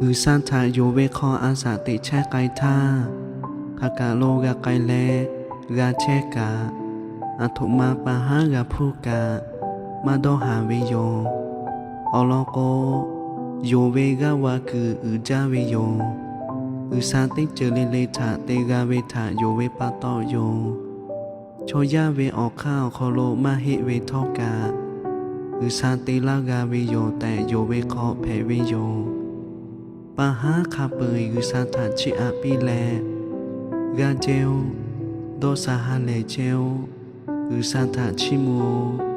G'uiˬsha htaꞈ yonˍ ve hk'aw a shaꞈ teꞈ chehˇ k'ai htaˇ, hk'aˬ kaꞈ lo g'a k'ai leh g'a chehˇ kaꞈ, aˬ htoꞈ ma pa haˉ g'a hpuˇ kaꞈ maˇ dawˇ haˍ ve yoˬ. Awˬ lawn k'o, yonˍ ve g'aˇ va kuiˬ uiˍ jaˇ ve yoˬ. G'uiˬsha teˇ ceuˬ le le htaꞈ te g'a ve htaꞈ yonˍ ve pa taw yoˬ. Chaw yaˇ ve awˬ hk'aˇ awˬ hk'aw lo maˇ heˆ ve htawˇ kaꞈ, G'uiˬsha te laˇ g'a ve yoˬ tehꞈ yonˍ ve hk'aw hpehꞈ ve yoˬ. Pa haˉ hk'a peu-eˬ G'uiˬsha htaꞈ chiˇ aꞈ piˇ leh, g'aˇ jehˇ-oˆ, dawˇ sha ha lehˬ chehˇ-oˆ, G'uiˬsha htaꞈ chiˇ mvuh-oˆ.